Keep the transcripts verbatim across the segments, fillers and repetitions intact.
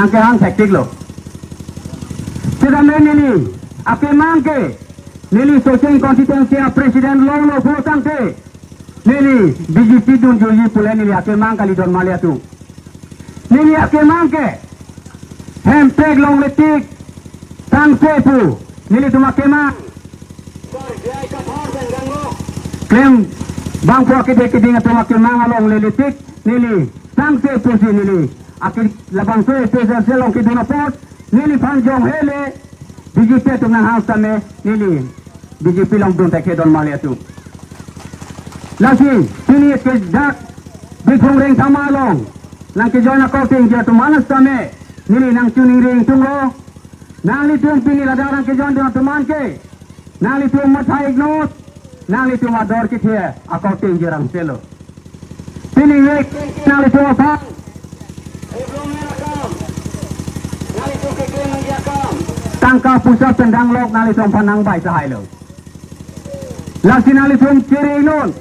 kehang thektiklo. Sitame neli akemang ke, neli Socheng constituency a president longlo pulotangte, neli B J P dunjuji pule neli akemang kali don male atum. Neli akemang ke, Hemprek longle tik tangse pu, nelitum akemang. Klem bangphu akedeng keding atum akemang along lele tik, neli tangse pusi neli ake labangso A P H L C along kedun apot, neliphan jong hele B J P atum nanghang sitame neli B J P along dun thekhe don male atum. Lasi pini ke dak Biphung Rengthama along nangkejoin akauting ji atum an sitame neli nangchiningri ingtunglo. Nanglitum pini ladak nangkejoin dun atum an ke, nanglitum mathai iknot, nanglitum ador kethe akauting ji rangselo. Pini ye nanglitum aphan tangka pusa pen danglok nanglitum aphan nangbai tahailo. Lasi nanglitum chiri non.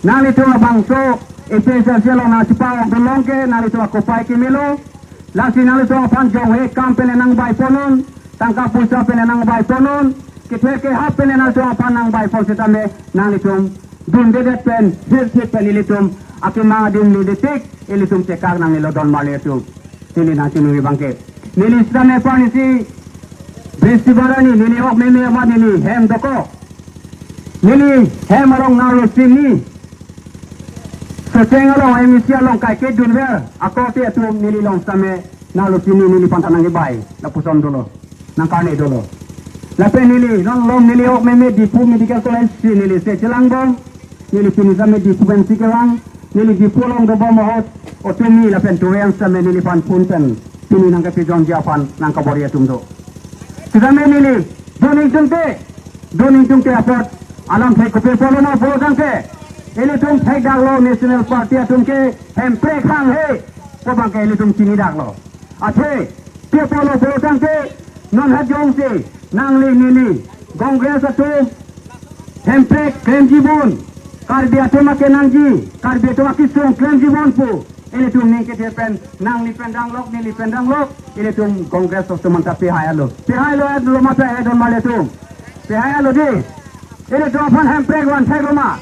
Nanglitum labangso A P H L C along nangchepa-ong dun long ke nanglitum akopai kemelo. Lasi nanglitum aphan jonghe akam pen nangbai ponnon, tangka pusa pen nangbai ponnon, kethe kehap pen nanglitum aphan nangbai pon sitame nanglitum dundedet pen, hirthip pen ilitum akemang adim lele tik, ilitum chekak nangnelo don male atum. Neli nangchiningri abang ke, neli sitame pini si Brishtibara arni, neli ok meme amat neli hem dokok. Neli hem arong nanglo sini. Socheng along M A C along kaike dunver akorte atum neli along sitame nanglo sini, neliphan ta nangkebai lapuson dolo, nangkarne dolo. Lapen neli non lom neli ok meme Diphu Medical College si neli se chelangbom. Neli pini sitame Diphu pensi kevang, neli Diphu along dobom ahut, otumi lapen tuwe an sitame neliphan phone pen pini nangkepejonji aphan nangkabor-i atum do. Sitame neli dun ingtungte, dun ingtungte apot alam thek kopi apotlo ma pulotangte, ilitum thekdaklo National Party atum ke Hemprek hanghe pu abang ke ilitum chinidaklo. Athe, pi apotlo pulotangte, non ha jongsi nangli neli Congress atum Hemprek klemji bon, Karbi atum akenangji, Karbi atum akesung klemji bon pu ilitum ning kethe pen nangli pen danglok, neli pen danglok, ilitum Congress atum anta pehai-alo. Pehai-lo, lo ma pehai don male atum? Pehai-alo dei. Ilitum aphan Hemprek vantheklo ma?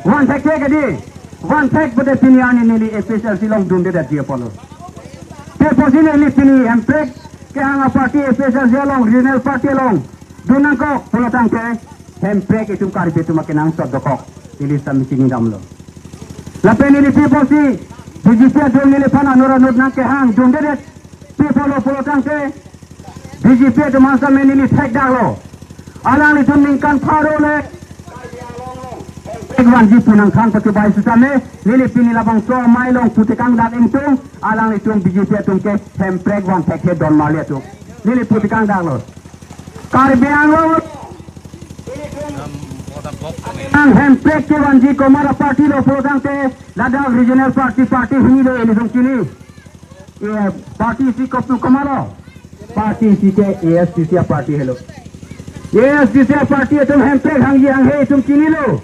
Vanthekthe ke dei. Vanthek pute pini arni neli A P H L C along dundedetji apotlo. Pi apotsi neli pini Hemprek kehang aparty A P H L C along, regional party along dun nangkok pulotangte, Hemprek itum Karbi atum akenangsot dokok, neli sitame chinidamlo. Lapen neli pi apotsi B J P atum neliphan anut anut nangkehang dundedet, pi apotlo pulotangte, B J P atum an sitame neli thekdaklo. Alanglitum ningkan pharo le Hemprek vanji pu nangthan pakebai sitame, neli pini labangso amei along putekang dak ingtung, alanglitum B J P atum ke Hemprek vanthekthe don male atum. Neli putekang daklo. Karbi Anglong nang Hemprek kevanji komat aparty lo pulotangte, ladak regional party, party hini lo ilitum chini. Eh, party isi kopno komatlo? Party isi ke A S D C aparty helo. A S D C aparty atum Hemprek hangji hanghe itum chinilo.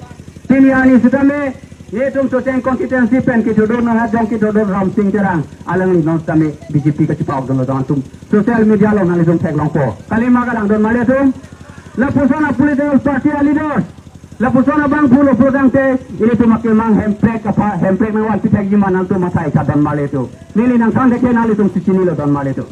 Pini arni sitame, itum Socheng constituency pen kechodor nang ha jong kechodor Ramsing Terang, alangli non sitame B J P kachepa-ok dunlo don atum. Social media along nanglitum theklongpo. Kali ma kalang don male atum? Lapuson a political party a leaders, lapuson abangphu lo pulotangte, ilitum akemang Hemprek aphan, Hemprek nangvanpi thekji ma nangtum mathai ikha don male atum? Neli nangthan thekhe, nanglitum si chinilo don male atum?